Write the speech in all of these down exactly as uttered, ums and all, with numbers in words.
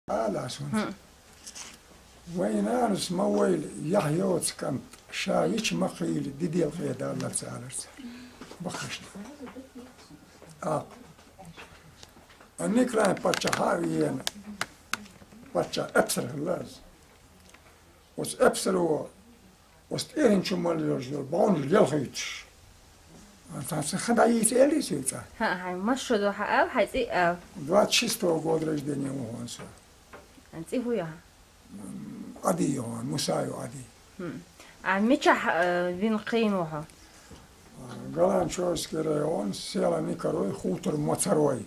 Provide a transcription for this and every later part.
Алас хӀунца. Вайн нанас ма войла, яхь йоцу кӀант, ша вича ма кхийла, дидел къедаллар ца аларца. Бакхашна. А. А Николай паччахьа а веана, паччахь эпсар хилла ас. Оцу эпсаро, оцу тӀерин чу мала йолуш йолу бовнаш лелхуьйтуш. Цхьа хан дӀайийца элира соьга цкъа. ХӀаъ, хьайн масшо ду хьан ала, хьайн цӀе а ала. Двадцать шестого года рождения ву хьуна со. Хьайн цӀе хӀун ю хьан? Ӏади ю хьуна, Муса ю Ӏади. А мичахь, э, вина кхийна ву хьо? Галанчойский район, села Никорой, хутор Моцарой.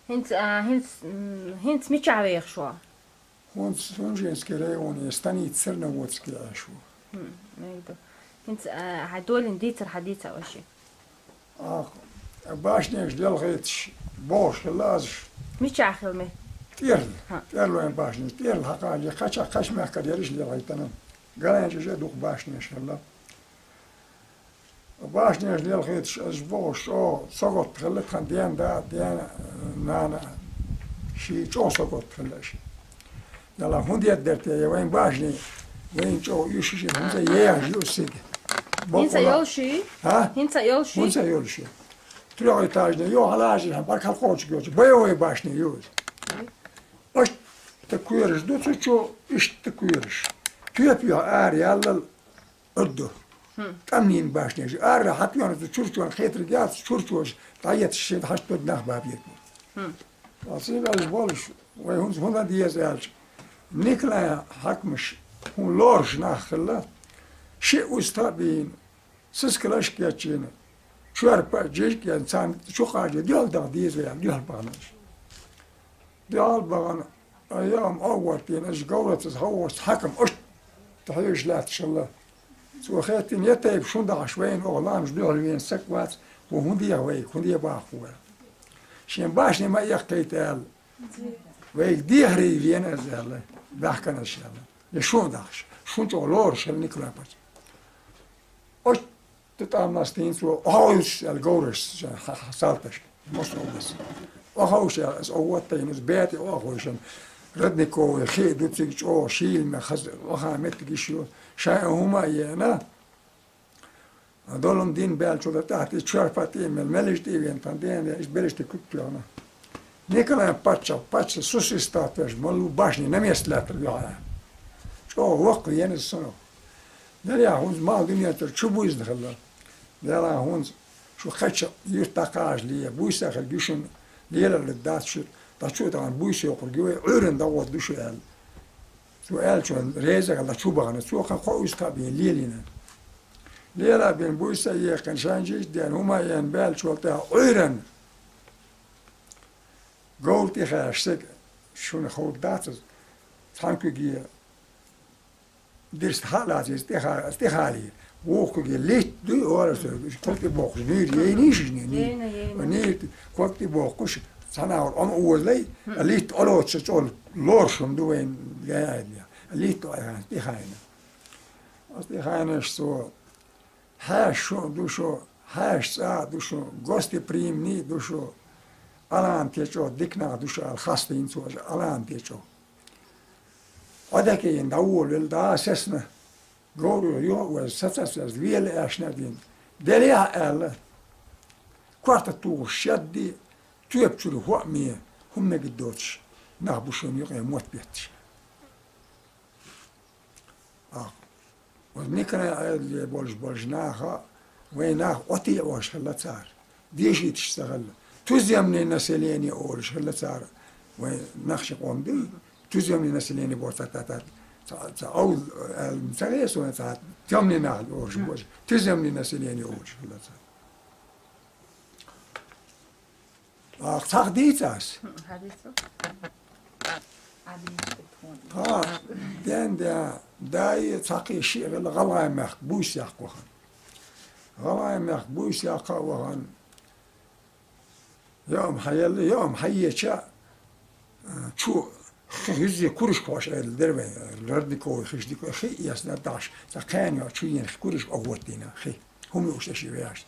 ХӀинца, а, хӀинца, м, хӀинца мичахь вехаш ву? ХӀунца Сунженский районе станица Серноводске Ӏаш ву. ХӀинца, а, хьайн долийна дийцар хьан дийца ваши? А, башнеш лелхийташ бохуш хилла азаш. Мичахь хила ме? ТӀерла. ТӀерлойн башнеш. ТӀерла хьакъале, кхача кхаш мехкара ерриш лелхийтана. Галанча же дукха башнеш хилла. Башнеш лелхийташ аш бохуш, чӀогӀа соготта хилла тхан ден да, ден нана, ши чӀогӀа соготта хилла ши. Дала хӀун деддар те, я вайн башни, вайн чӀогӀа уьш ши, хӀунца ехаш ю сига. ХӀинца йолу ши? А? ХӀинца йолу ши? ХӀунца йолу ши. Трёхэтажный, йо, хьалажи, хьан баркал кхочуш йоцу. Боевой башни ю. Аш та куьраш ду цу чу, иштта куьраш. Тоьпа ю ара яллал, Ӏуьрду. ТӀамнийн башнеш. Ара хьатоьхна чурчонна хетарг яц, чурчош дӀаетташ шен хьашт ду нах бабийр. Аса ваьллаш болуш, вай хӀунца хӀунда деза аьлча, Николай хьаькамаш хӀун лоруш нах хилла, шиъ уста а бийна, сискалаш а кечйина, чорпа а, жижиг а, царна чу кхача дуьхьал даха деза вай аьлла, дуьхьал бахана аша. Дуьхьал бахана, а, я ам ӀовгӀаттийна, аша говрацаз хьовгӀаш хьаькам, аша хьоьжуш лаьтташ хилла. Цо хеттина, я тайпа шун дахьаш вайна оха ламаш дуьхьал вена саг вац, хӀун, хӀун деха вайга, хӀун де баккха вай. Шен башни ма эккхийта аьлла. Вайга дехарий вена аз аьлла, баьхкана аша аьлла. Я шун дахьаш, шун чӀогӀа лоруш хилла Николай паччахь. Оцу тӀамнас тӀинца ву, охьа уьссуш аьлла говраш, ша-, ха-, ха-, салташ, мосо ву аса. Охьа уьш аьлла, аса охьа ваттайна, аса бетӀе охьа вуьйшан. Родниковый хи ду цига чӀогӀа, шийла ме хаза, охьа меттиг йиш ю. Шайн хӀума а еана, долун дин баьллачул тӀаьхьа тӀе чорпа тӀе а мел, меллиж тӀе а вена, тхан дена, иштта белиш тӀе куьг тоьхна. Николай паччахь, паччахь сусистатвеш, малу башни на место лаьттар юьхьа. ЧӀогӀа воккха вена иза сунах. Делахь хӀунца мал дуьнен тӀера чу буьйзна хилла. Делахь хӀунца шу кхеча юьрта дӀакхачале, буьйса хир гуьшина лелар дац шу, дӀа чу а дахана буьйса йоккхург ю вай, Ӏуьйранна дӀагӀоргда шу аьлла. Цо аьллачунна реза а хилла чу бахана, цо кхин кхо уьстагӀ а бен лелийна. Лела а бен буьйса а еккхина, шайн жижиг а деана, хӀума а еана баьллачул тӀаьхьа Ӏуьйранна. Говра тӀехаьш сага шуна ховрг дац иза, цхьана куьге дирст хьа а лацийза тӀеха-, тӀехале, вукху куьге литта дуй, ора со, ког тӀе боккхуш, нуьйр ейнийша иза, нуьйр? Ейна, ейна. Нуьйр ког тӀе боккхуш, цхьана агӀор Ӏомаозалай, литта Ӏолоцуш чӀогӀа лоруш хӀума ду вайн гайна, литта Ӏойхьана, тӀехайна. Аса тӀехайнаш цо, хьаьш шун а ду шу, хьаьш цӀа а ду шу, гостеприимный а ду шу, Алан течо, дика нах ду шу аьлла, хастийна цо аша, Алан течо. Ӏодекийна дӀаволавелла, дӀа сесна, говро йо а веза, саца а веза, вела аьшна а дина. Делехь а аьлла, корта тухуш шедди, тоьпачуьра хӀоа ме, хӀуманиг доцуш, нах бу шуна юкъе мотт бетташ. Ахь. Оцу Николай Ӏедале болуш болчу наха, вайн нах Ӏотеош хилла цара. Дешийташ ца хилла. Туземное население олуш хилла цара. Вайн нах ши къом дуй? Туземное население боху ца, ца, ца, ца, ца, ау, э, ца гӀеса вайн ца, тёмный нах олуш боху. Туземное население олуш хилла цара. Ахь цхьаъ дийца ас? ХӀа, ден де, дай цхьа кхин шиъ хилла ГӀалгӀай мехка буьйса яккха вахана. ГӀалгӀай мехка буьйса яккха а вахана, йоам хьаелла, йоам хьаеча, чу хи-, хӀуьззий курашка хьош аьлла дара вайн, родниковый хиш дика, хи эцна дахьаш, цхьа кхаьна йоӀ чу йина курашка охӀоттийна, хи. ХӀума юуш аша веш.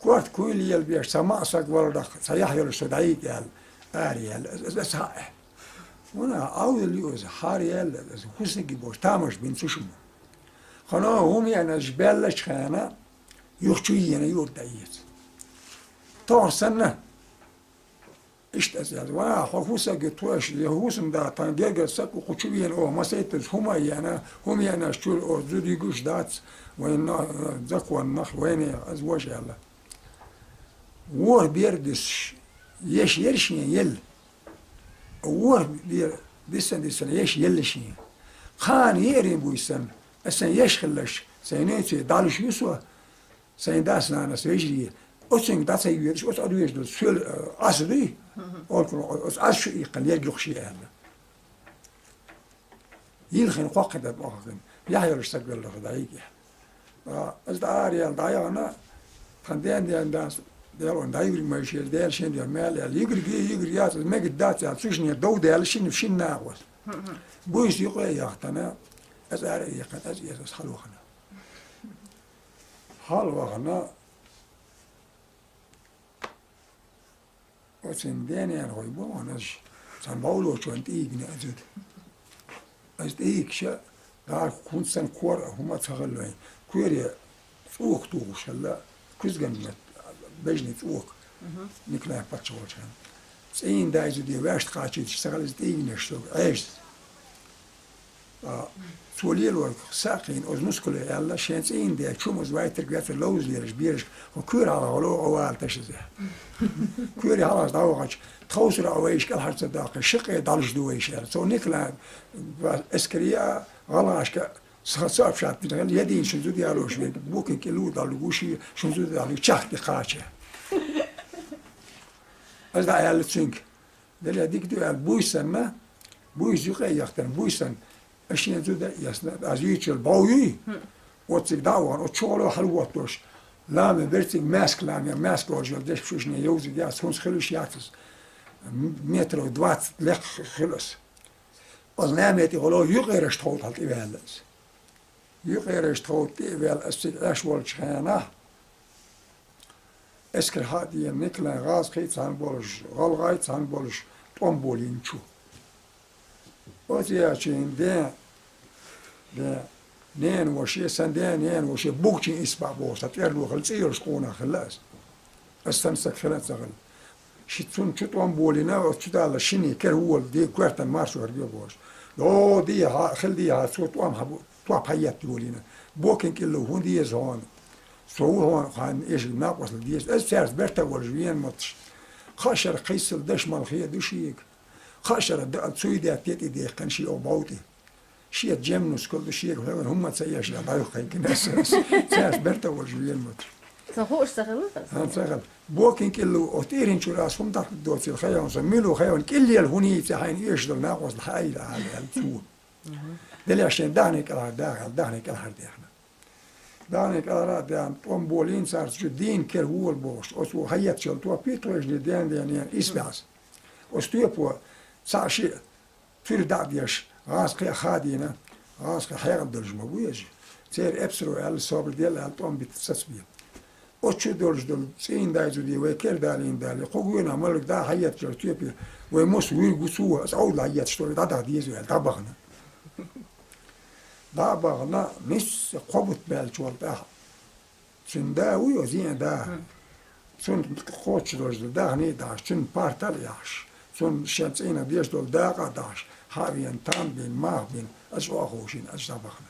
Корта куйла елабеш, цхьа маӀа саг валарах, цхьа яхь йолаш со дӀайига аьлла, ара яьлла, аз, аз, аз хьаӀ. Вана, Ӏовдал ю аз, хьара яьлла, аз хӀусаги бош, тамаш бин цу шума. Хано хӀума яьнна, аз баьллача хана, юха чу йена юрт дӀаэца. Тохар санна, иштта аз аьлла, ва, хьо хӀусаг тхоаш, я хӀусам да, тхан герга саг, кху чу вена, о, масайтаз хӀума яьна, хӀума яьнаш чура, о, зудигуш дац, вайна, законнах, вайна, аз вож аьлла. ВорхӀ бер дисаш, еш ер шен ел. ВорхӀ бер дисан-дисан еш елла шен. Кхана еарин буйсан, асан еш хиллаш, сайн нойце далуш ю со, сайн дас-нанас вежарий. Оцинга дӀа ца йоьдуш, оцу Ӏодоьжа долу соьл, э, Ӏаса дуй? Олкур, оцу Ӏаса шу иккхина, ерг юха шен аьлла. Йилхина кхоккхе дан бохкина, яхь йолуш саг велларх дӀайига. А, аз дӀа ара яьлла дӀаяхана, тхан ден ден дас, Дела ван дӀайигриг ма йиш еза, Дела шен ден мел аьлла, йигриг, йигриг яц, аз мегаш дац аьлла, цу шине дов даьлла, шин, шин нагӀа вала. Буйса юкъе а яхтана, аз ара а яьккхина, аз эца, аз хьалвахана. Хьалвахана, оцин ден-ненахой бу ван аз, цхьана бовлочун тӀийгина аз зуда. Аз тӀийгиша, гӀарах хӀунда санна кор а хӀума а ца хилла вайн. Коьре цӀока тухуш хилла, куьзганна бежнийн цӀока. Николай паччахь волчу хенахь. ЦӀийнан дай зуде ваьшна кхачийташ ца хилла иза тӀийгинаш сога, Ӏежас. А, цо лелорг сакхийна, оцу нускале аьлла, шен цӀийнан де чумаз вайтарг вецар ловза лераш берашка, хӀун куьра хьалха гӀоло а вала ташазе. Куьра хьалхаза дӀавахача, тховсара а вайша кӀелхьарца даккхий, ши къе далуш ду вайша аьлла. Цо Николай эскаре а, гӀалгӀашка а, саха ца обшаттина хилла, я дийна шун зуда ялош верг, букин кӀиллу а далуг ву ши, шун зуда далуг чахки кхача. Ас дӀа аьлла цуьнга. Деле дика ду аьлла, буй санна, буйса юкъе а яхтарна, буй санна, ас шен зуда а эцна, аз юьйцуш йолу бов юй, оццига дӀа а вахана, оцу чухула хьалавоттош, ламе берцига маьск ламе, маьск лоруш йолу дешпашна йовзиг яц, хӀунда хилуш яц ас, м-, метров двадцать лекха хилла ас. Оцу ламе тӀехула юкъераш тховда хьала тӀеваьлла ас. Юкъераш тховда тӀе а ваьлла, ас цига Ӏеш волчу хенахь, эскар хьа а дийна, Николайн гӀазкхий цхьаьна болуш, гӀалгӀай цхьаьна болуш, тӀом болийна чу. Оцу яьлчийн ден, ден, ненан ваше, сан ден ненан ваше, Бугчин Исбаъ боху, сан тӀерло хилла, цӀе йолуш къонах хилла аса. Ас сан саг хилла а ца хилла. Ши цунна чу тӀом болийна, оцу чу далла шине кера ву волу де коьртан маршо хир бе бохуш. Йо, дехьа, хила дехьа, цо тӀом хьан бу-, топ хьан етта йолийна. Бокин кӀиллу хӀун деза хьуна? Со ву хьуна хьан эшиг накъостал деза. Аса цаьрца берта а волуш вена моташ. Кхаа шарахь кхийсал даш мала хеа ду шега. Кхаа шарахь даъал цуй даьтта тӀе дехкина ши оха бовтӀи. Шеца жемнус кулду шега хьоьгара хӀумма ца еш, я дӀаюхкхайкина аса. Цаьрца берта а волуш вена моташ. Сан хууш ца хилла? Сан ца хилла. Бокин кӀиллу, оцу тӀирин чуьра аса хӀума даккха доцийла хайван со, мила хайван кӀиллел хӀун йийца хьайна эшадала накъостал хьаийла ала аьлла цо. Деле шен дахне кӀелхьардахьа, дахне кӀелхьардехна. Дахне кӀелхьара а даьхна, тӀом болийна цаьрца чу дийна кера ву волу бохуш. Оцу хьаеттачул топ ю тхойшне ден-ден ненан исбаьхьа. Оцу тоьпо цхьаъ шиъ туьра дӀа а деш, гӀазкхи а хадийна, гӀазкхи хьекъал долуш ма бу иза. Церан эпсаро аьлла, собар делла аьлла, тӀом бита сацабе. Оцу чу долуш долу цӀийнан дай зуде вай кера далийна дале, кху гонах маларг дӀа а хьаеттачул тоьпе, вай мос вуьрг ву цо, аса Ӏовдал хьаетташ долу дӀадаха деза аьлла, дӀабахана. ДӀа а бахана, мисса кхо бутт баьллачул тӀаьхьа. Цуьнан да вуй, оцу зен а да. Цунна кхоччуш долуш ду дахне а дахьаш, цуьнан партал а яхьаш, цунна шен цӀийнах деш долу дакъа а дахьаш, хьа а вена, там а бина, мах а бина, аса чӀогӀа ховшийна, аса дӀабахана.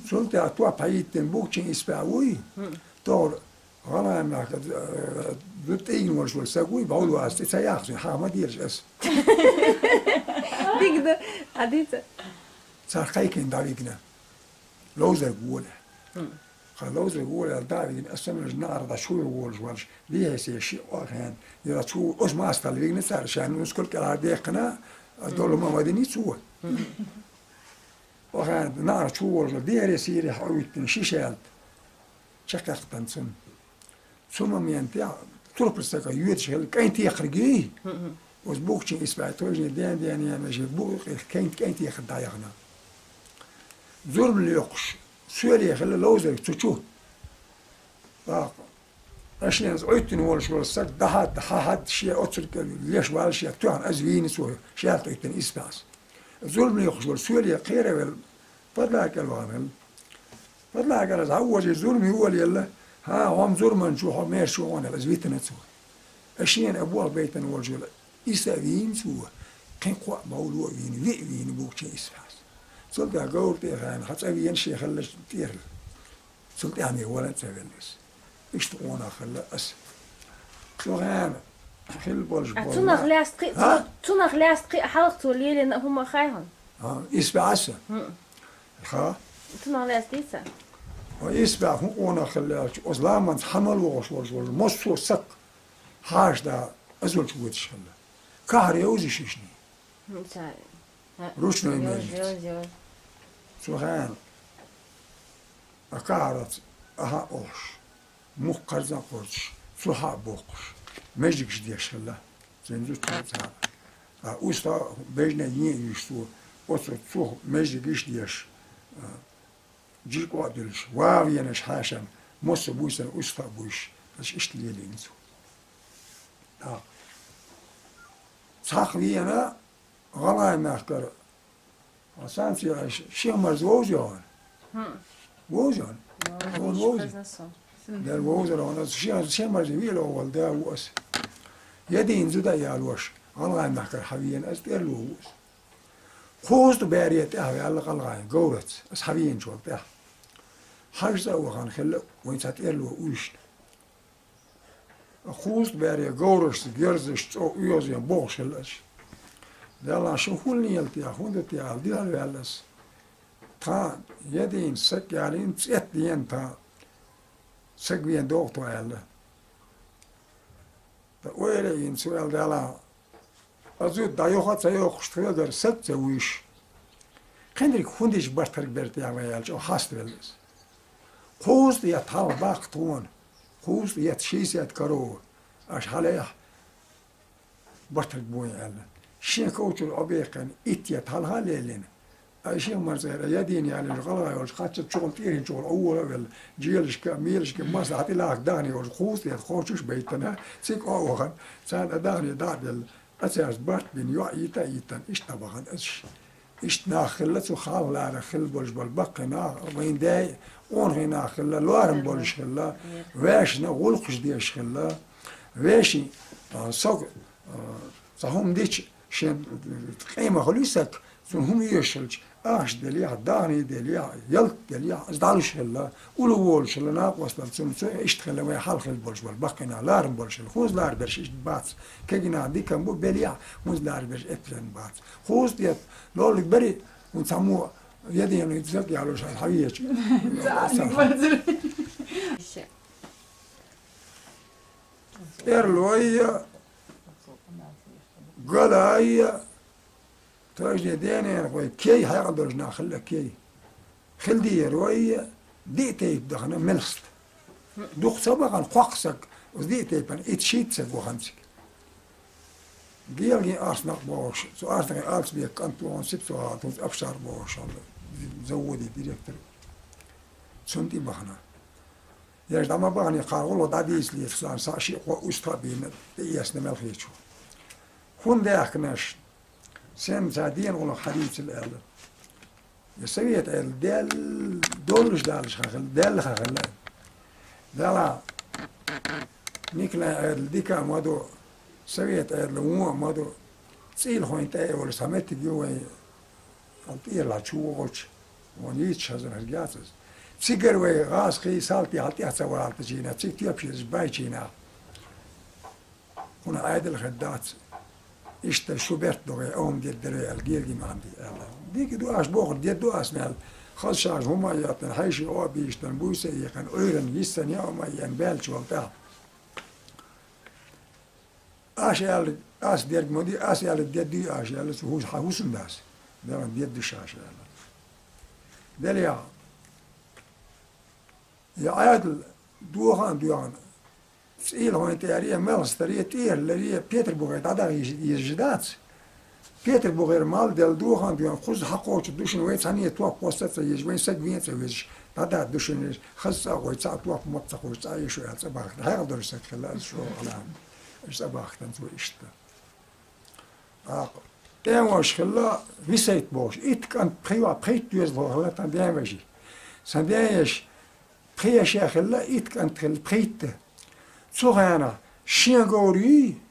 Цул тӀаьхьа топ хьаийттина Бугчин Исбаьхьа вуй, тохара гӀалгӀайн махка, э, зуда тӀийгина волуш волу саг вуй, бовлу аса тӀе ца яхсуй, хьаха ма делаш аса. Дика ду, а дица? Цара кхайкхина дӀавигна. Ловзарг воле. Хан ловзарг воле аьлла дӀа а вигна, аса самлаш нахара дӀа чура волуш валаш, дехье се шиъ охьа хеана, я чу оцу мастал вигна цара, шайн нускал кӀелхьардехкана, а долу ма вадини цо. Охьа нахара чу волуш валаш, дехьаре сийре хьаӀуьттина ши шаьлта. Чекхъяьккхина цунна. Цу моментехь турпал стага йоьдуш хилла кӀайн текхаргий? Оцу Бугчин Исбаьхьа тойжане ден-ден ненан вежарий букъ юкъе кӀайн, кӀайн текхар дӀаяхана. Зурма лоькхуш, соьле хилла ловзарг цу чу. ТӀаккха Аш янз Ӏуьттина волуш волу саг дахьад, хьахьад, шен оцург леш валла шен тоьхна, аз вийна цо, шаьлта Ӏуьттина исбаьхьас. Зурма лехуш волу соьле кхеравелла, падлакӀел вахана хилла. ПадлагӀа кӀел аз хьан вожий зурма йолаелла, хьан, хьо-м зурманчу, хьо мерчу гӀонал, аз витина цо. Аш шена а болх байтина волчул, иса а вийна цо, кхин кхоъ бовло а вийна, виъ вийна бугучийн исбаьхьас. Цул тӀаьхьа говра тӀе хаьна, хьан цӀа вийна шен хиллачу тӀерла. Цул тӀаьхьа ме вала а ца велла иза. Иштта къонах хилла аса. Цу хенахь хилла болуш А болу цунах ма- лаьцна кхин а, А? цу-, цунах лаьцна кхин а хьалха цо лелийна а хӀума хай хьуна? А, исбаьхьаса? ХӀун. Ха? Цунах лаьцна дийца? Ва исбаьхьа хӀун къонах хилла аьлча, оцу ламанца хьан мала вогӀуш волуш волу массо а саг хьаша да азулчу вуьтуш хилла. Кахьара йовза шишний. ХӀун ца? Ручной Йовза, мельница. йовза, йовза. Цу хенахь а кахьараца ахьа а охьуш, мух кхарзан а кхорзуш, цу хьа а боккхуш, межигаш деш хилла. Цуьнан зудчо цара. А уста бежне йен а юьйш цо, оцу цу межигаш деш, а, жиркъо а дуьллуш, ван венаш хьаьшан, мосса буьйсанна уста а буьйш, аш иштта лелийна цо. ТӀаккха цхьаъ веана, гӀалгӀай мехкара, сан ца аьлча, шен марза вовза йогӀана. ХӀун. Вовза йогӀана? Вовза, Вон вовза. хезна со. Дера вовзар ван, аса шен, шен марза виъла валла да ву аса. Я дийна зуда а ялош, гӀалгӀай мехкара хьан веана, аса тӀерло ву аса. Кхузткъа бӀаьре тӀаьхьа ваьлла гӀалгӀайн, говраца, аса хьан веанчул тӀаьхьа. Хьажа цӀа а вахана хилла, вайн цхьа тӀерло уьйшна. Кхузткъа бӀаьре говрашца герзаш чӀогӀа оьгӀазен бохуш хилла аш. Делахь шу хӀунда лела те, хӀунда те аьлла, дихьал ваьлла ас. Тхан я дийна саг ялийна, цӀетта деана тхан саг вен догӀу тхо аьлла. Ткъа ойла а йина цо аьлла, делахь Ас зуда дӀайоха а ца йохуш, тхоьгара саг а ца вуьйш. Кхинриг хӀунда иштта бартхарг бертехь вай аьлла, чӀогӀа хьаставелла иза. Кхузткъа етта хьалха баккха тхуна. Кхузткъа етта, шийсет каро. Аша хьалаехь бартхарг бу вайн аьлла. Шен ков чуьра Ӏобеккхина, итт етта хьалха а леллина. Ай шен марзера, я дийна ялийна, гӀалгӀай волчу кхаччалц чухула тӀерин чухула Ӏоввала а велла, желашка а, мелашка а, массанхьа тӀелахка дахне волчу кхузткъа етта кхочуш а байтина, цига Ӏо а вахана, царна а дахне дӀа а делла. Ткъа цаьрца барт бина, йоӀ йита а йитина, иштта дӀабахана аса. Иштта нах хилла цу хьалха ларах хилла болуш болу баккхий нах, вайн дай, къонахий нах хилла, лорам болуш хилла, вешна гӀуллакхаш деш хилла, вешин, а, сог, а, цхьа хӀума дича, шен къемах хуьлу саг, цунна хӀума оьшуш хилча, ахча делехь, дахний делехь, ялта делехь, иза дӀалуш хилла, улло волуш хилла, накъосталла цунна, цо иштта хилла, вайн хьалха хилла болуш болу баккхий нах ларам болуш хилла. ХӀунда ларберш иштта бац? Кегий нах дика бу, белехь, хӀунда ларберш эпсарна бац? ХӀунда тӀе лоллиг бари, хӀун цхьаммо я дийна, хӀун саг ялуш хьан хьавеча? ТӀерлойя, галайя, тожне дененахой, кей хьекъал долуш нах хилла кей. Хилдийя ройя, диъ тайпа дахана мелхаста. Дукха ца бахана, кхоккха саг, оцу диъ тайпана итт-шийтта саг вахана цига. Гелагин Арснакъ бохуш, цу Арснакъин Алсбек кӀант вахана, Сипсо-ГӀалахь, хӀунца Апшар бохуш, хьуна заводий директор. Цунна тӀе бахана. Ерш дӀа ма бахане, кхара гӀуллакх дӀадийцалера, царна схьа а шиъ-кхоъ уьстагӀ а бийна, тӀеэцна мелхечо. ХӀунда даьхкинарш? Сен ца дена гӀуллакх хьадийцал аьлла. Я Совет Ӏедал даьлла, доллуш даллаш хан хилла, даьлла хан хилла. Дала, Николай Ӏедал дика а ма ду, Совет Ӏедал вон а ма ду, цӀийлахойн тӀе а волу цхьа меттиг ю вайн, ал тӀера чу вогӀучу, вон йийцаш хазар хӀара яц иза. Цигара вай гӀазкхий салтий хьал тӀех ца валатачийна, цига тоьпаш езаш байчийна. Кхунах Ӏедал хир дац, иштта шу берт ду вай, а хӀума дерг дара вай аьлла, гергина хӀума ду аьлла. Дика ду аша бохург, дерг ду ас мел. Хаза шаьш хӀума а йоттана, хьеший Ӏо а бийшина, буьйса а йихкина, Ӏуьйранна йиссана яа хӀума а еана, баьллачу вала тӀехь. Аша аьлла, ас дерг ма ди, ас аьлла, дерг дуй аша аьлла, цу хӀуш-, хьан хӀусам дас. Делан дерг ду шаьш аьлла. Делехь, я Ӏедал доха а доьгӀна, цӀийлахойн тӀера, мелхастара, тӀера лара, Петарбугера дӀадаха езаш дац. Петарбугера мал делла доха а доьгӀна, кхуза хьакхочу душна вай цхьаьна топ хӀоста а ца езаш, вайн саг вен а ца везаш, Хьада душинаш, хаза цӀа гӀой, цхьа топ мотт ца ховш, цӀа йиш яц, цӀа бахта. Хьекъал долуш саг хилла, аз шо гӀалан. Аз цӀа бахтан цо иштта. ТӀаккха тӀемаш хилла, Висайт бохуш. Итт кӀант пхи-, пхийтта доьзал хилла тхан ден веши. Сан ден еш, пхи еш хилла, итт кӀант хилла, пхийтта. Цу хенахь шен говр юй,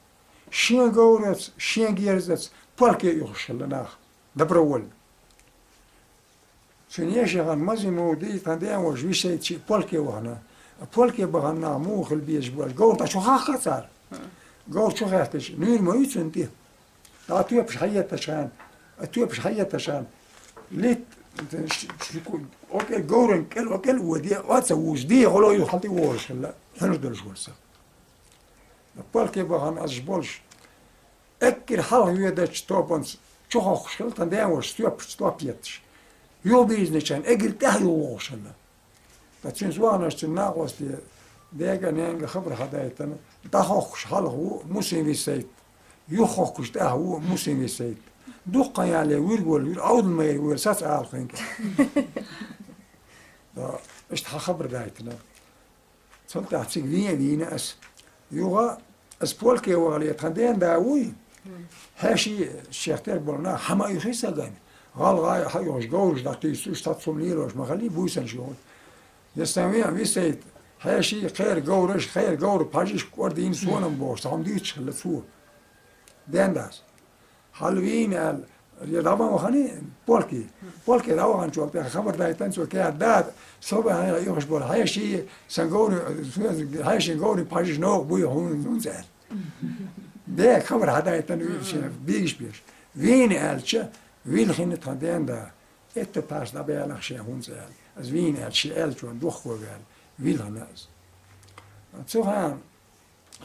шен говраца, шен герзаца полке оьхуш хилла нах. Добровольно. Цуьнан ешан хан Мазимуди, тхан ден вожа Висайт шиъ полке вахана. А полке бахана нах муха хила безаш бу аьлча, говр дӀа чу хахка цара. Говр чу хехкича, нуьйр ма ю цунна тӀе. ТӀаккха тоьпаш хьаеттачхьана, а тоьпаш хьаеттачхьана, лит, окӀел говран кӀел, окӀел а воде, оца вуж, дехало ю хьал тӀе вогӀуш хилла, хьуьнар долуш волу саг. Полке бахана ас болуш, эггара хьалха воьдачу топанца чухохкуш хилла тхан ден вожа, стоьпашца топ етташ. Юхабийзначарна эггара тӀаьхьа юхавогӀуш хилла. Ткъа цуьнца ваханаш цуьнан накъостий дега а, ненга а хабар хьадайтина, дӀахохкуш хьалха ву Мусин Висайт, юхахохкуш тӀаьхьа ву Мусин Висайт. Дуккха яле вуьрг волу, вуьр Ӏовдал ма яй вуьр саца алахинга. Иштта хьан хабар дайтина. Цул тӀаьхьа цига вен а вийна ас. Юха ас полке вахале, тхан ден да вуй. Хьеший шех тера болу нах хьама а юхий сагана. ГӀалгӀай хьаоьхуш, говраш дӀатуьйсуш, цхьацца хӀума лелош ма хали, буьйсанаш йохуш. Я сан вен а Висайт, хьеший, кхера говраш, кхера говр пхьажиш, кӀордийна сонам бохуш, цхьа хӀума дуьйцуш хилла цо. Ден дас. Хьал вийна аьлла, я дӀа ма вахана полке. Полке дӀаваханчул тӀаьхьа хабар дайтина цо, кехат дада, со бахьана юхуш болу хьеший, сан говри, хьешин говри пхьажиш новкъа буй хьуна хӀунца аьлла. Дега хабар хьадайтина уьш шен бийгаш беш. Вийна аьлча, вилхина тхан ден да. Этта пхьарс дӀабелахь шен хӀунца аьлла. Ас вийна аьлча, шен аьллачунна духко ваьлла. Вилхина ас. Цу хана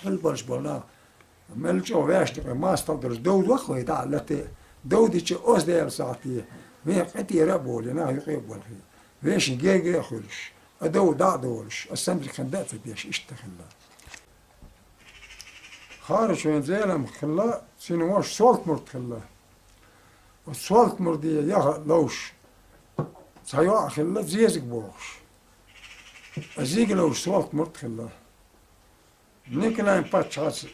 хила болуш болу нах, мел чӀогӀа ваьшна тӀе мастагӀа долуш, дов доху вай дӀа а латте, дов дича оцу Делан сахьте, вен къинтӀера а болу, я нах юкъе а болу хи. Вешан герга а хуьлуш, а дов дӀа а долуш, а сандрикхан да а ца деш, иштта хилла. Харачойн Зелам хилла, цуьнан ваша Солт-Мурд хилла. Оцу Солт-Мурде яха а ловш, цхьа йоӀ хилла, Зезаг бохуш. А зига ловш Солт-Мурд хилла. Николайн паччахьаца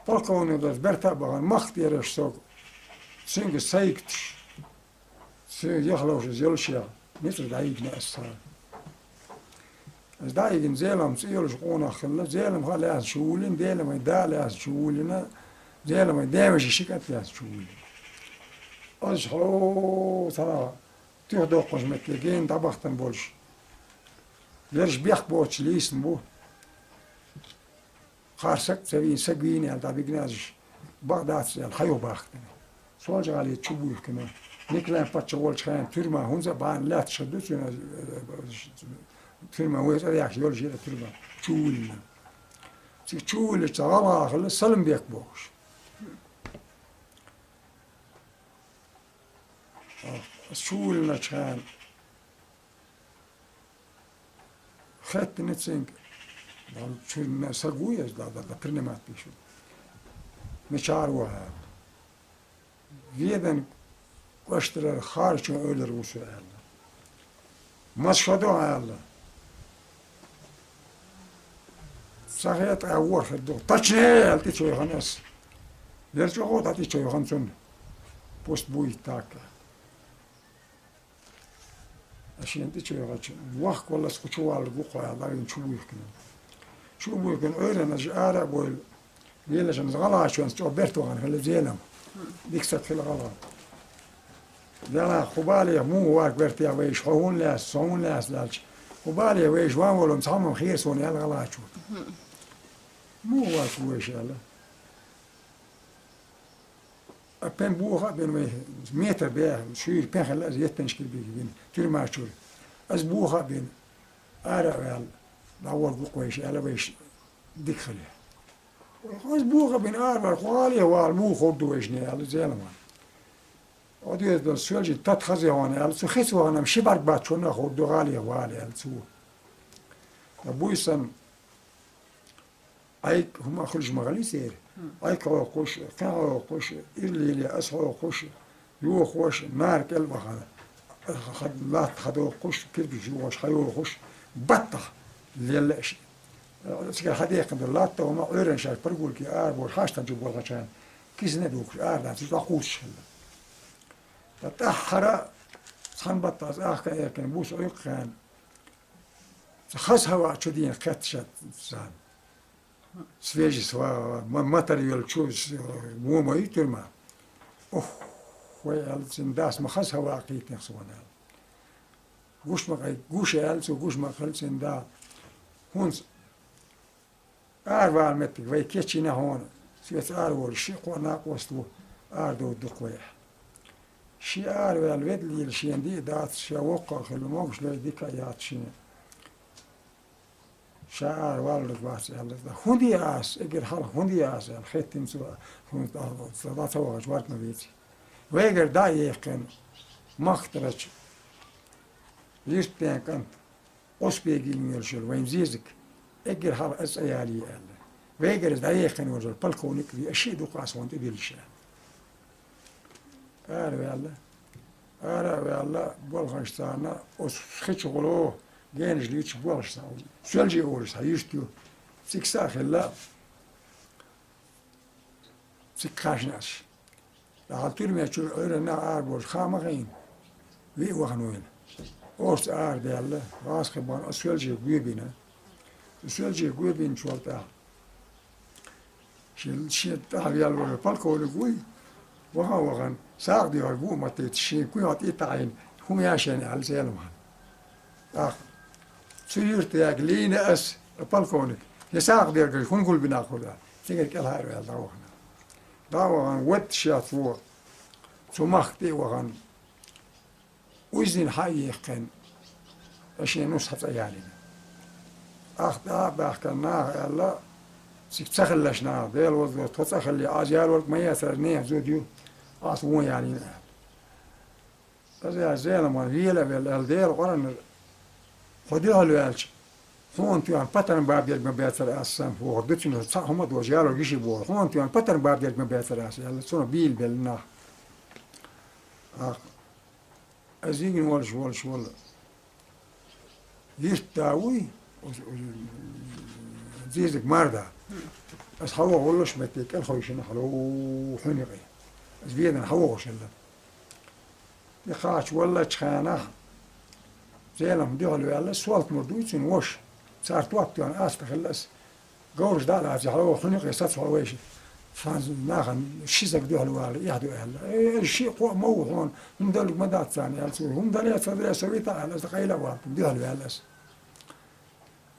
полковник долуш берта а бахана, махка тӀера сога, цуьнга сайгаташ, цуьнан яхлуш иза йолуш яха, ницкъ дӀайигна аса цара. Иза дӀайигна Зелам цӀе йолуш къонах хилла, Зелам хаа лаьцна чу вуьйлина, Зелам вайн да а лаьцна чу вуьйлина, Зелам вайн ден вешин ши кӀант лаьцна чу вуьйлина. Аса хьо цхьана туьха доккхуш метте гена дӀабахтана болуш. Ерш бехк боцуш лийсина бу. Кхара саг а ца вийна, саг вийна аьлла, дӀабигна азаш, бакъ дац аьлла, хьайо бахкана. Солжа-ГӀалий чу буьйхкина. Николайн паччахь волчу хенахь туьрма хӀунза а бахьана лаьтташ хир ду цуьнан, э, туьрма вай цӀа яхаш йолуш яра туьрма. Чу вуьйлина. Цига чу вуьйлича гӀалгӀа хилла Саламбек бохуш. Ас чу вуьйлиначу хенахь хеттина цуьнга, чуьра саг ву иза, да, да, да, принимать беш ву. Мичара ву аьлла. Ведан кӀоштара Харачун эвлара ву со аьлла. Маса шо ду аьлла. Ца хета а ворхӀ хир ду. Тачне аьлла тӀечу яхана ас. Яра чӀогӀа дӀа тӀечу яхана цунна. Пусть будет так. Ас шена тӀечу яхачу, вахка валлалц кху чу валлалц ву кхо аьлла, дӀавина чу буьйхкина. Чу буьйхкина, ойрана ара а бойла. Велашан гӀалгӀачонца чӀогӀа бертвахана хилла Зелам. Дика саг хилла гӀалгӀа. Дела, кху балех муха варг вертехь вайша, хьо хӀунда лаьцна, со хӀунда лаьцна аьлча, кху балех вайша ван волу цхьамма хера суна аьлла гӀалгӀачо. Муха варг ву вайша аьлла. А пен буха а бина вай, метр беха, шуьйра пен хилла, аса еттанаш кирбиг вина, тюрьма чуьра. Аса буха а бина, ара а ваьлла, дӀа ворг ву-кх вайша аьлла, вайша дика хилла. Аса буха а бина, ара ваьлла, кху гӀале вала муха хӀорд ду вайшне аьлла, Зелама. Одоьза долу соьлжин тата хаза вахана аьлла, цу хица вахана-м ши бӀарг бац чунна а хӀорд ду гӀале вала аьлла цо. Ткъа буьйсан Ӏайк хӀума хуьлуш ма хилий церан. Ӏайк хьокхуш, кхин хьокхуш, ирлийле аса хьокхуш, йохош, нара кӀел а вахана. Ха-, латта хьадохуш, кирпич юхаш хьайохуш, баттахь лелла аш. Цигара хьадаьккхина долу латта, хӀума Ӏуьйранна шаьш прогулки ара бохуш, хьаштан чу болхачарна кисана а духуш, ара дац, уьш дӀакхуссуш хилла. Ткъа тӀаьххьара цхьана баттахь аса ахка а эккхина, буса Ӏуьйкххена, цхьа хаза хӀаваъ чу дийна кхетта шаьш царна. Свежий сва-, ма-, матар йолчу с-, мома ю тюрьма. Ох, вай, аьлла цуьнан дас, ма хаза хӀаваъ кхийтинехь суна, аьлла. Гуш ма кхай-, гуш, аьлла цо, гуш ма кхайла цуьнан да. ХӀунца аравала меттиг вай кечйина хьуна, соьца ара волуш, ши-кхо накъост ву, арадовла дукха вай. Шен араваьлла ведалийла шена диъ дац, шен воккха а хилла, могуш лай дика а яц шена. Ша ара валлалц вац аьлла. ХӀун де аса, эггара хьалха хӀун де аса аьлла, хеттина цо, хӀунда аьлла, ца, ца вахачу варг ма веций. Вайгара дӀа а яьккхина, Махтарчу Юьртден кӀант, Ӏусбегин йолуш йолу вайн зезаг, эггара хьалха аса цӀа ялий аьлла. Вайгара иза дӀаяьккхина волуш йолу полковник а вий, аса шиъ дукха аса хьуна тӀедиллаш аьлла. Ара ваьлла. Ара а ваьлла, болханаш царна, оцу хи чу гӀуло, генаш луьйчу болхаш царна. Соьлжи олуш цхьа юьрт ю. Цигахь са а хилла, цигахь кхаьчна аса. Дахьал туьрмечуьра Ӏуьйранна а араболуш хан ма хиъна. Виъ вахана вайна. Орца арадаьлла, гӀазкхи бахана, аса Соьлжи гоьбина. Соьлжи гоьбинчул тӀаьхьа. Шен, шен тӀехь вел вара полковник вуй, ваха а вахана, сагӀа доьхург ву а ма тетта, шен куьйгӀа тӀе а таӀийна, хӀума яшен аьлла Зеламхана. ТӀаккха цу юьртаьга лийна ас, полковник, я сагӀа доьхург хӀун гулбина хуьлу аьлла, цигара кӀелхьара ваьлла дӀавахана. ДӀа а вахана, вадда шец ву, цу махка тӀе а вахана, уьззина хьа а йихкхина, ткъа шен нус хьа цӀа ялийна. Ахта а баьхкина наха аьлла, цига ца хиллаш наха, Дела вазло, тхо цӀа хилли, аз ялорг ма яцара, нехан зуда ю, ас вон ялийна аьлла. Аса аьлла, Зеламхан вела а велла аьлла, Дела къураннара, хьо дуьхьал ваьлча, хьуна тоьхна патарн баберг ма бецара ас сан, вохур ду цуьнан, цхьа хӀума а доцуш, ялорг йиш бохур, хьуна тоьхна патарн баберг ма бецара ас аьлла, цунах бийла белла нах. Ахта Аса йигна волуш, волуш, волу. Йист да вуй, зезаг мар да. Аса хьан ваха воллуш метте кӀел хойшина хьало хьуьнакъе. Аса ведана хьан вохуш хилла. И кхача валлачу хенахь, Зелам дуьхьал ваьлла, солт мур дуй цуьнан ваша. Цара топ тоьхна аста хилла аса. Говраш дӀа а лаций, хьала ваха хьуьнакъе саца хьо вайша. Сан нахана ши саг дуьхьал вала, эхь ду аьлла. Э, ши кхоъ ма ву хьуна, хӀума даллиг ма дац царна аьлла цо. ХӀума дале а ца дале а со вита аьлла, аса къайла а вала, дуьхьал ваьлла аса.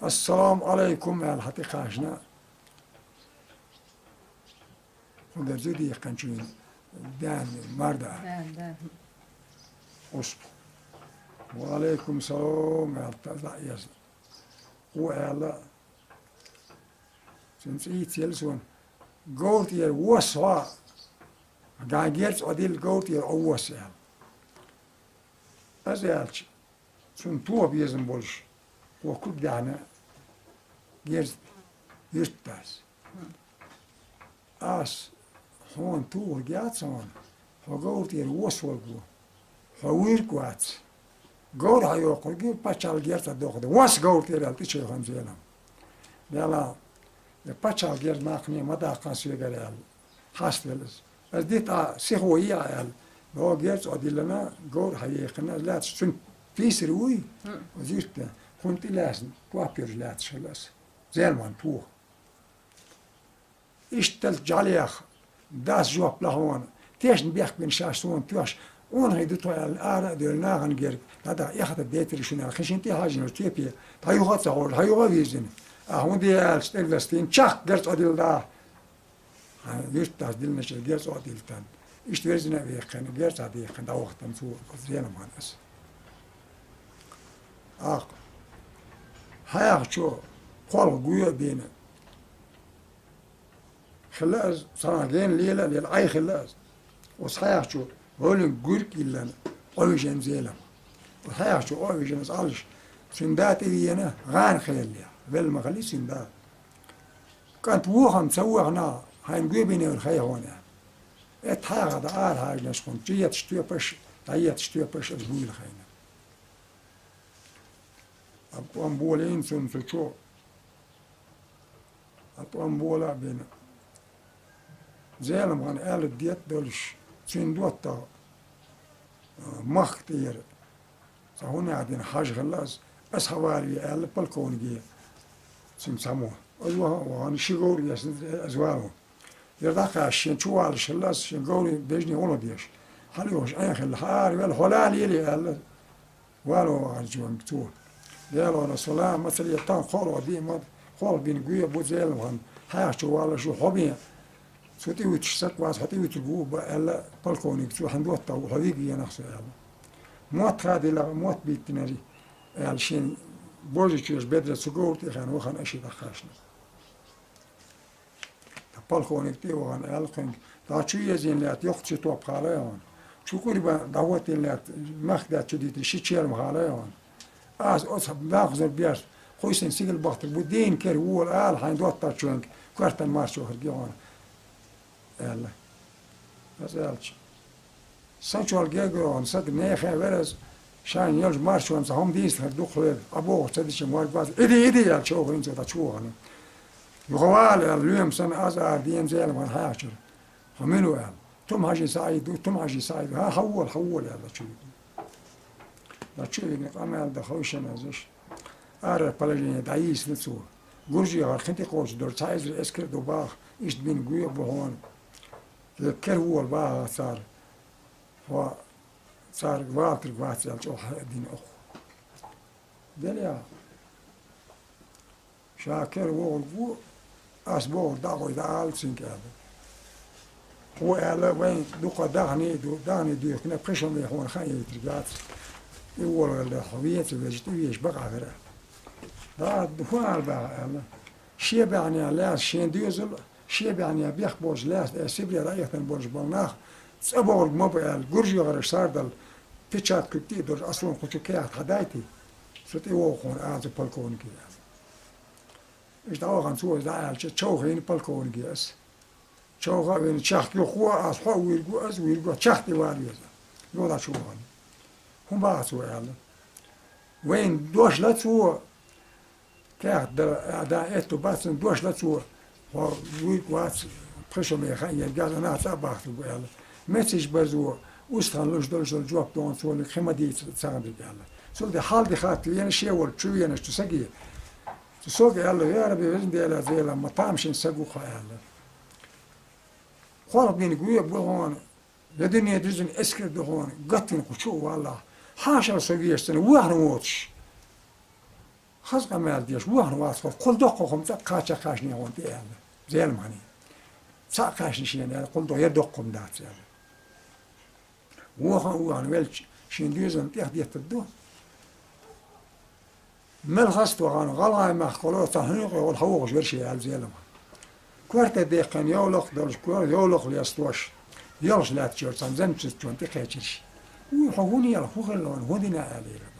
Ассаламу Ӏалайкум аьлла, хьан тӀе кхаьчна. ХӀун дара зуда яьккхинчу вина? Даьна, марда. Да, да. Ӏусба. Ва Ӏалайкум салам аьлла, та дӀа а эзна. Хьо аьлла, цуьнан цӀийца елла суна, говра тӀера восса хьо, ган герз Ӏодилла говра тӀера Ӏовосса аьлла. Аса аьлча, цунна тоха безам болуш, кхо куьг даьхьна герз вирт дац. Ас хьуна тухург яц хьуна, хьо говра тӀера восса волг ву, хьо вуьрг вац. Говр хьан йоккхург ю, пачхьалкхан герз а доху ду. Восса говра тӀера аьлла, тӀечевхана Зелам. Дела, я пачхьалкхан герз нахане ма даккхана соьгара аьлла, хьаставелла иза. Аса дита а, сихо е а аьлла, боху герз а диллина, говр хьан ехкина, аса лаьцна цуьнан писар вуй, оза иртта, хӀунда тӀелаьцна, топ йолуш лаьцна хилла аса. Зелман тоха. Иштта жӀалех, дас жоп лахьона, тешна бехк бина шаьш суна тоьхна, къонахий ду тхо аьлла, ара а девлла нахана герга, дӀадахьа эхь а дан дайтира шуна аьлла, кхин шина тӀе хьажийна тепе, дӀа юха а ца хьожуш, хьан юха а вирзина. Ахьа хӀун де аьлча, тӀердастийна, чаккха герз Ӏодилла дӀа. Хьан виртахь диллиначул герз Ӏодиллитан. Иштта верзина а вехкхина, герз а дехкхина, дӀавахтана цо Зеламхан аса. Ахь, хьаьхачо кхолха гуй а бийна. Хилла аса, цхьана гена лела а лела, Ӏай хилла аса. Оцу хьаьхачо гӀолин гуьрг а йиллина, Ӏовижина Зелам. Оцу хьаьхачо Ӏовижина аса Ӏалаш, цуьнан да тӀевеана, гӀана хеллехь, велла ма хилли цуьнан да. КӀант вохам ца вохна, хьайна гуьбине вара хай хьуна. Эт хьаьхада арахьаьжнаш хӀунда, чу етташ тоьпаш, ДӀаетташ тоьпаш аса буйла хайна. А тӀом болийна цунна цу чу. А тӀом бола а бина. Зелимхана аьлла детта долаш, цуьнан доттагӀа, а, махка тӀера. Цхьа хӀун яхдина хьажа хилла ас, ас хьавалаве аьлла полковнике. Цуьнга цхьаммо. Ас ваха а вахана, ши говр а эцна, ас валав. Яра дӀакхаьчча, шен чу валаш хилла ас, шен говрий бежне гӀо деш. Хьалъюхуш Ӏен хилла, хьа ара вела, хьо лала елий аьлла. Валав вахана чу ванга цо. Делора, со ла мацале тан кхоалгӀа диъ ма, кхоалгӀа дийнахь гуьй бу Зелимхана. Хьаьхча валлаш ву хьо бен. Цу тӀе вуьтуш саг вац, хьо тӀе вуьтург ву ба аьлла, полковник цо хьан доттагӀа ву, хьо вига енах со аьлла. Мотт хадийла, мотт биттинарий аьлла, шен божачоьш бедра цу говра тӀе хьаьна вахана, аша дӀакхаьчна. Ткъа полковник тӀе а вахана, аьлла кхуьнга: «ДӀа чу езийна лаьтта йоккха чу топ хала а хьуна. Чу къурба дӀахӀоттийна лаьтта, махка даьтта чу дитина ши черма хала а хьуна. Ас оцу баьхзар беш, кхуйсин сигал бахтар бу, дийна кера вола ала хьайн доттагӀчоьнга, коьртан марчо хир гихьона», аьлла. Аса аьлча. Сан чол гергара вахана саг нехан вераз, шайна йолчу маршонца хӀума дийца хир ду-кх хьоьга, Ӏа бохуш ца дича морг вац. «Иди, иди!» аьлла, човхийна цо дӀа чу вахана. «Юха вала», аьлла, лоьма санна, аз ара дена Зелимхан хьаьхчара. «Хьо мила ву?» аьлла. «Тумхьажи СаӀид ву, Тумхьажи СаӀид ву». «ХӀа, хьо вола, хьо вола», аьлла, дӀа чу вигна. ДӀа чу вигна, къамел дан ховшина азаш. Арара положение дӀайийсина цо. Гуржехара кхин тӀе кхочуш долу цхьа эзар эскар а ду баха, иштта бина гуьй а бу хьуна. Кхин кера вола баха цара. Хьо цаьрга валийтарг вац аьлла, чӀогӀа хьаъ дина оха. Делахь, ша кера вогӀург ву, ас бохург дӀа а гӀой, дӀаала цуьнга аьлла. Хьо аьлла, вайн дукха дахний а ду, дахний дуьйхкина, пхи шо мехь хьуна хан яйтарг яц. И волавелла, хьо вен а ца везаш, тӀе везаш бакъахь хир. ДӀа, хӀун ала баха аьлла. Шен баьхьнех лаьцна шен доьзал, шен баьхьнех бехк болуш лаьцна, э, Сибре дӀаэттина болуш болу нах, цӀа бохург ма бу аьлла, гуржехараш сардала, печатка куьг тӀе а долуш, ас вон кху чу кехат хьадайтий, со тӀе вогӀу хьуна ала цу полковнике аьлла. Иштта дӀавахана цо иза дӀааьлча, човхийна полковнике ас. Човха а вина, чехка юха а, ас хьо а вуьйриг ву, ас а вуьйриг ву, чехка тӀе вала веза. Юха дӀа чу вахана. ХӀун баха цо аьлла. Вайна дош ла цо, кехат дара, а, да, этту бацан дош ла цо, хьо вуьйриг вац, пхи шо мехь хаьа, ян газ а нах цӀа а бахтург бу аьлла. Мециша барзо, устагӀан луш долуш долу жоп дохана цо, кхин ма дийца царна дерг аьлла. Цул тӀе хьал де хатта вена, шен волчу чу венаш цу саге. Цу сога аьлла: «Я Рабби, везан Дела, Зелам, ма тамашийна саг ву хьо», аьлла. «Кхолха бина гуьй а бу хьуна, я дуьне дуьззина эскар ду хьуна, гатдина кху чу а валлахь. Хьашал со вешан, вахана воцуш. Хаза къамел деш, вахана вац хьо, кхул доккхо хӀума цӀа кхача кхачане хьуна тӀе», аьлла. Зелам хьаний. Цхьаъ кхаьчна шена аьлла, кхул до-, я доккха хӀума дац аьлла. Вохана, вохана велча, шен доьзална тӀех деттар ду. Мел хаста вахана, гӀалгӀай махкахула цхьа хьуьнкъе волу хьан вогӀуш верш аьлла Зелам. Корта деккхина йовлакх долуш, кор-, йовлакх лестош, йолуш лаьттачуьра цхьана зенчуьрчунна тӀекхечира ши. Уй, хьо хӀун ела, хӀун хилла ван, хӀун дина аьлла Зелам.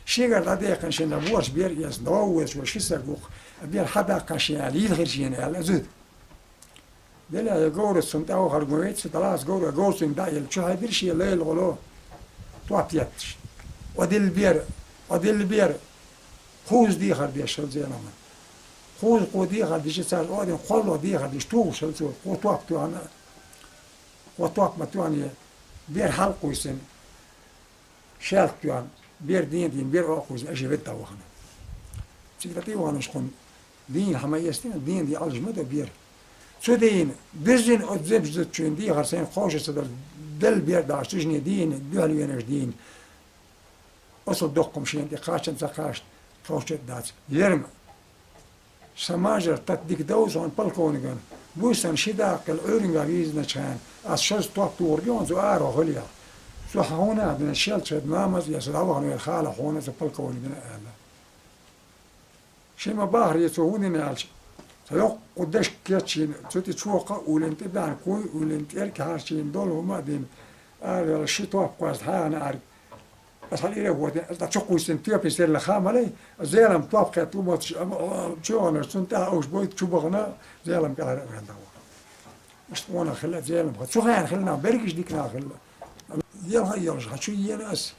Шегара дӀадеккхина шена ворш бер эцна, дов везаш вара ши саг ву-кх, бер хьадаккхана шена аьлла, йилхира шена аьлла, зуда. Делахь я говрас цунна тӀе вахар гун вейца, далас говра, говр цуьнга дӀа а елла, чу хьайдира шен лайла гӀоло, топ етташ. Ӏодилла бер, Ӏодилла бер, кхузза дехар деш хила Зелама. Кхузза кхо дехар дича цара, Ӏодина кхолло дехар дича, тухуш хила цо, кхо топ тоьхна, кхо топ ма тоьхна, бер хьалкхуй сина. Шаьлта тоьхна, бер ден дийна, бер Ӏокхуьйсина, аша ведда вахана. Цига тӀе ваханаш кхунна дийна хьан ма эцна, ден дийна Ӏалаш ма до бер. Цу дийна, бирзина оцу зебаш зудчуьйна дехар сайна кховша ца дара, делла бер даьлла, цу жине дийна, дуьхьал венаш дийна. Оцу доккхам шена тӀе кхачан ца кхачна, кховча дац. Ерма. Сан мажар тата дика довза хьуна полковникан. Буьйсанна ши дакъа кхел Ӏуьйранга вийзиначхьана, ас шозза топ тухург ю хьуна цу арахьа хуьлийла. Цу хьуна а бина шел чед намаз а эца дӀавахана вер хала хьуна цу полковникана аьлла. Ши ма бахаре цо хӀун дина аьлча, цхьа йоккха дашка кечйина, цу тӀе чокха а уллина, тӀе баьхьна куй а уллина, тӀерг хьарчийна долу хӀума а дина, араваьлла ши топ кхозза хьахана аьрга. Аса хьалийра а хӀоттийна, аса дӀа чукхуьйсина тоьпан серла хама лай, аса Зелам топ кхетта ву моцуш, ама, а, чоьхьанаш цунна тӀаьхьа уьш бойта чу бахана, Зелам кӀелхьара а ваьлла дӀавахана. Иштта къонах хилла Зелам ха. Цу хенахь хилла нах, берригаш дика нах хилла. Елха йолуш, хьан чу йеана ас?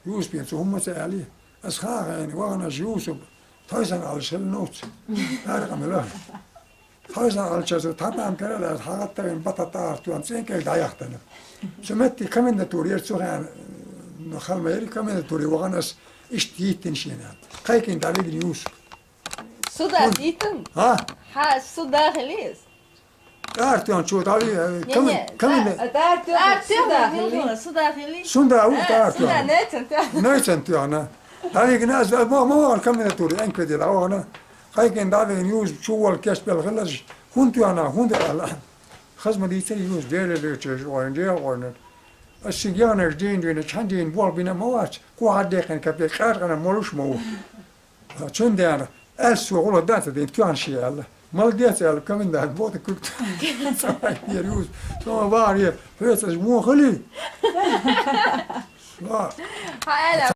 Юсупе цу хӀумма ца аьлли. Ас хаа хеана, вахана Юсуп, тхойсан алча хилла новц. Аркъа мила. Тхойсан алча цу тхьатам карала ас хьагӀаттавина бата тӀаартуан цӀенкӀел дӀаяхтана. Цу метте комендатура яра цу хеана, ну, хала ма яри комендатуре вахана ас, иштта йиттина шена. Кхайкина дӀавигна Юсуп. Суда дитан? А? Хьа, суда хилис? ТӀаартуан чу дӀавигна, Не, комен-, не, комен-, та-, та Артём, Артём, суда Милдона, хили. Суда хили. Сунда у Э, тӀаартуан. Суда, не, цан, та. Не, цан туана. ДӀавигна ас, мо, мо, комендатуре, энкведе дӀавахана. Кхайкина дӀавигна Юсуп чу волу кечбелла хиларш. ХӀунда туана, хӀунда аьлла. Хаза ма дийцара Юсуп, Деле лечуьйтуш, ойна, Деле ойна. Ас шин генаш дийна дуьйна, чхьан дийна болх бина ма вац, кхо хьан декхина капе, къаьркъана молуш ма ву. Цундела, ас цо гӀуллакх дац дийна, тоьхна ши аьлла. Молодец аьлла, комендант, бота куьг. Цхьа хьайкера юза. Со ма бахьара, хьоьца аш вон хили? Ва. Хьан аьлла,